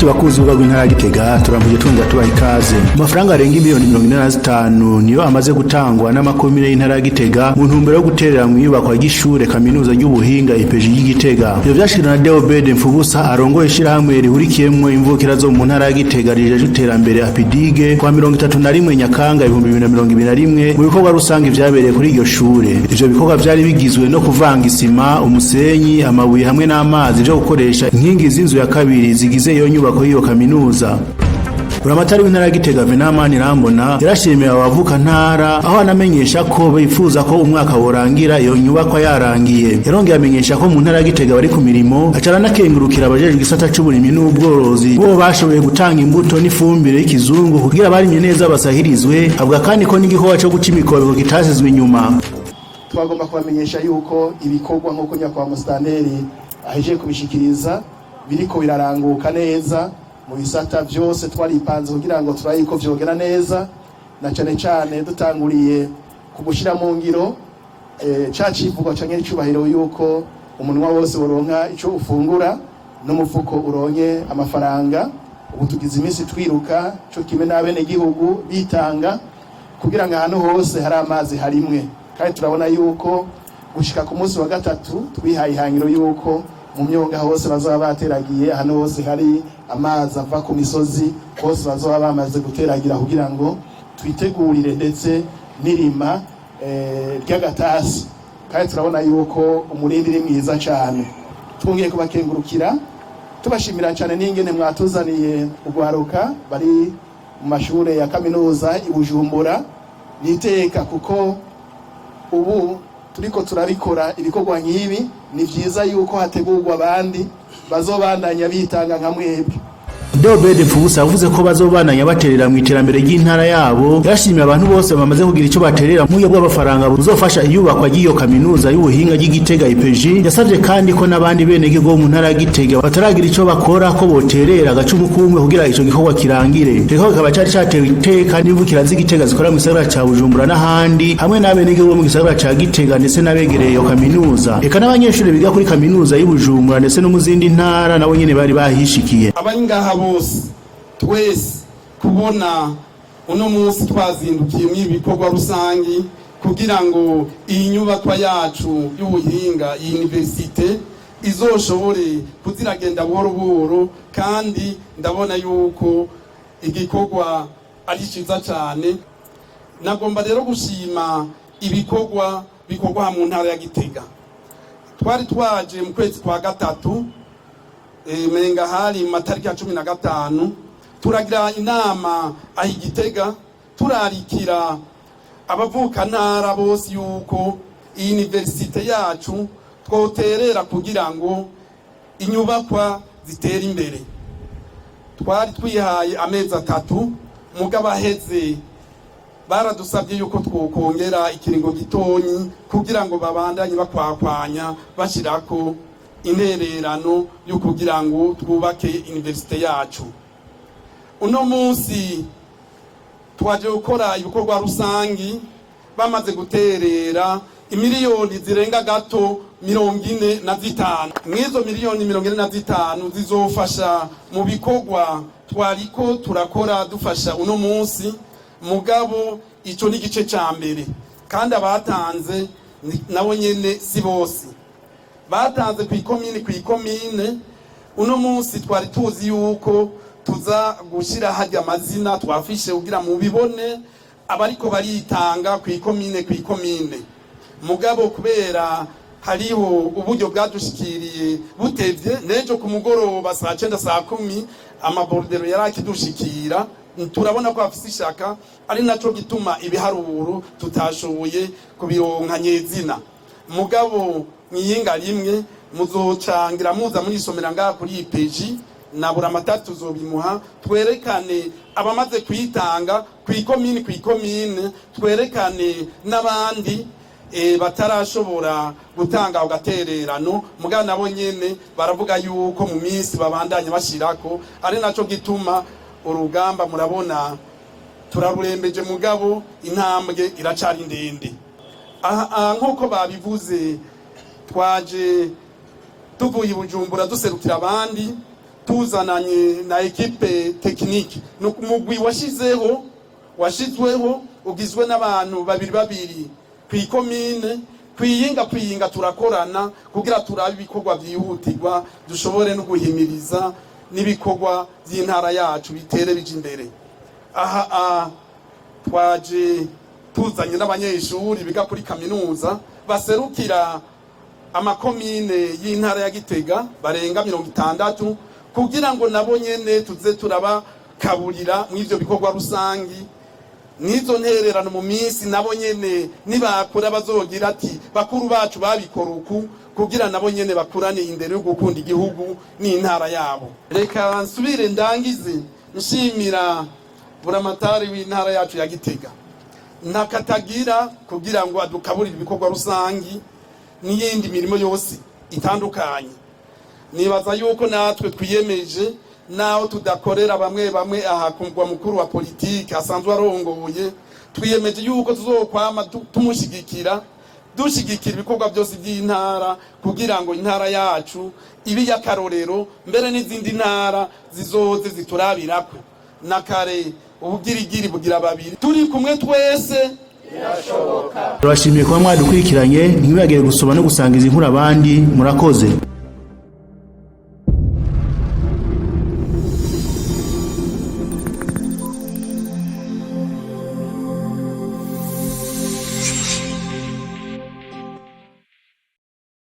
Inshuti bakuzi urubuga rw'intara ya Gitega, turambuje twongera tubaha ikaze. Amafaranga arenga miliyoni 45 niyo amaze gutangwa n'amakomine y'intara ya Gitega mu ntumbero yo guterera mu iyubakwa ry'ishure kaminuza ry'ubuhinga IPG ry'Igitega. Ivyo vyashikirijwe na Deobede Mfubusa, arongoye ishirahamwe rihurikiyemwo imvukira zo mu ntara ya Gitega rijeje iterambere APIDIGE, kwa 31 Nyakanga 2021, mu bikorwa rusange vyabereye kuri iryo shure. Ivyo bikorwa vyari bigizwe no kuvanga isima, umusenyi, amabuye hamwe n'amazi vyo gukoresha inkingi z'inzu ya kabiri zigize iyo nyubako y'iyo kaminuza. Buramatari w'intara ya Gitega, Venamani Rambona, yarashimiye abavuka ntara, aho anamenyesha ko bifuza ko umwaka worangira iyo nyubakwa yarangiye. Yarongeye amenyesha ko mu ntara ya Gitega bari ku mirimo, aca aranakengurukira abajejwe igisata c'uburimyi n'ubworozi bo bashoboye gutanga imbuto n'ifumbire y'ikizungu kugira abarimye neza basahirizwe. Avuga kandi ko n'igikorwa co guca imikobeko kitasizwe inyuma. Twagomba kubamenyesha yuko ibikorwa, nk'uko nyakubahwa musitanteri ahejeje kubishikiriza, biriko biraranguka neza mu bisata byose twaripanze kugira ngo turabe yuko vyogera neza, na cane cane dutanguriye ku gushira mu ngiro ca civugo canke icubahiro yuko umunwa wose uronka ico ufungura n'umufuko uronke amafaranga. Ubu tugize iminsi twiruka co kimwe n'abenegihugu bitanga kugira ngo ahantu hose hari amazi harimwe, kandi turabona yuko gushika ku munsi wa gatatu twihaye ihangiro yuko mu myonga hose bazaba bateragiye, ahantu hose hari amazi ava ku misozi hose bazoba bamaze guteragira, kugira ngo twitegurire ndetse n'irima ry'agatasi. Kandi turabona yuko umurindi uri mwiza cyane. Twongeye kubakengurukira, tubashimira cyane n'ingene mwatuzaniye urwaruka bari mu mashure ya kaminuza i Bujumbura. Niteka kuko ubu turiko turabikora ibikorwa nk'ibi, ni vyiza yuko hategurwa abandi bazobandanya bitanga nka mwebwe. Deobede Mfubusa yavuze ko bazobandanya baterera mu iterambere ry'intara yabo. Yashimiye abantu bose bamaze kugira ico baterera mu buryo bw'amafaranga buzofasha iyubakwa ry'iyo kaminuza y'ubuhinga ry'Igitega IPG. Yasavye kandi ko n'abandi benegihugu bo mu ntara ya Gitega bataragira ico bakora ko boterera agacumu kumwe kugira ico gikorwa kirangire. Ico kikaba cari catewe iteka n'imvukira z'Igitega zikora mu gisagara ca Bujumbura n'ahandi, hamwe n'abenegihugu bo mu gisagara ca Gitega ndetse n'abegereye iyo kaminuza, eka n'abanyeshuri biga kuri kaminuza y'i Bujumbura ndetse no mu zindi ntara nabo nyene bari bahishikiye. Abari ngaha bose, twese, kubona uno munsi twazindukiye mu ibikorwa rusangi kugira ngo iyi nyubakwa yacu y'ubuhinga, iyi université, izoshobore kuziragenda buhoro buhoro. Kandi ndabona yuko igikorwa ari ciza cyane. Nagomba rero gushima ibikorwa bikorwa mu ntara ya Gitega. Twari twaje mu kwezi kwa gatatu, menga hari mu matariki ya 15, turagira inama aho Igitega, turarikira abavukantara bose yuko iyi université yacu twoterera kugira ngo inyubakwa zitere imbere. Twari twihaye amezi 3, mugabo aheze baradusabye yuko twokongera ikiringo gitonyi kugira ngo babandanye bakwakwanya bashirako intererano yo kugira ngo twubake université yacu. Uno munsi twaje gukora ibikorwa rusangi bamaze guterera imiliyoni zirenga gato 45. Mw'izo miliyoni 45 zizofasha mu bikorwa twariko turakora dufasha uno munsi, mugabo ico ni igice ca mbere. Kandi abatanze nabo nyene si bose batanze kw'ikomine kw'ikomine. Uno munsi twari tuzi yuko tuza gushyira hajya amazina twafishe kugira mubibone abariko baritanga kw'ikomine kw'ikomine, mugabo kubera hariho uburyo bwadushikiriye butevye, n'ejo ku mugoroba saa 9, saa 10 amabordereaux yari akidushikira. Turabona ko bafise ishaka, ari naco gituma ibiharuro tutashoboye kubironka nyezina. Mugabo mwiyinga rimwe muzocangira muza murisomera ngaha kuri IPG na buramatari tuzobimuha, twerekane abamaze kwitanga kw'ikomine kw'ikomine, twerekane n'abandi batarashobora gutanga ako gatererano, mugabo nabo nyene baravuga yuko mu minsi babandanya bashirako. Ari naco gituma urugamba murabona turarurembeje, mugabo intambwe iracari ndende. Aha nk'uko babivuze, twaje tuvuye i Bujumbura duserukira abandi. Tuzananye na équipe technique, ni umugwi washizeho, washizweho, ugizwe n'abantu babiri babiri kw'ikomine, kwiyinga kwiyinga. Turakorana kugira turabe ibikorwa byihutirwa, dushobore no guhimiriza n'ibikorwa by'intara yacu bitere bija imbere. Aha twaje tuzanye n'abanyeshuri biga kuri kaminuza baserukira amakomine y'intara ya Gitega barenga 60, kugira ngo nabo nyene tuze turabakaburira mw'ivyo bikorwa rusangi n'izo ntererano. Mu minsi nabo nyene nibakura bazogira ati: "Bakuru bacu babikora uku", kugira nabo nyene bakurane indero yo gukunda igihugu n'intara yabo. Reka nsubire ndangize nshimira buramatari w'intara yacu ya Gitega ntakatagira kugira ngo adukaburire ibikorwa rusangi n'iyindi mirimo yose itandukanye. Nibaza yuko natwe twiyemeje, naho tudakorera bamwe bamwe aha ku mugwa mukuru wa politiki asanzwe arongoye, twiyemeje yuko tuzokwama tumushigikira, dushigikira ibikorwa byose by'intara, kugira ngo intara yacu ibe iy'akarorero, mbere n'izindi ntara zizoze ziturabirako. Na kare ubugirigiri bugira babiri, turi kumwe twese. Turabashimiye kuba mwadukurikiranye. Ntimwibagire gusoma no gusangiza inkuru abandi. Murakoze.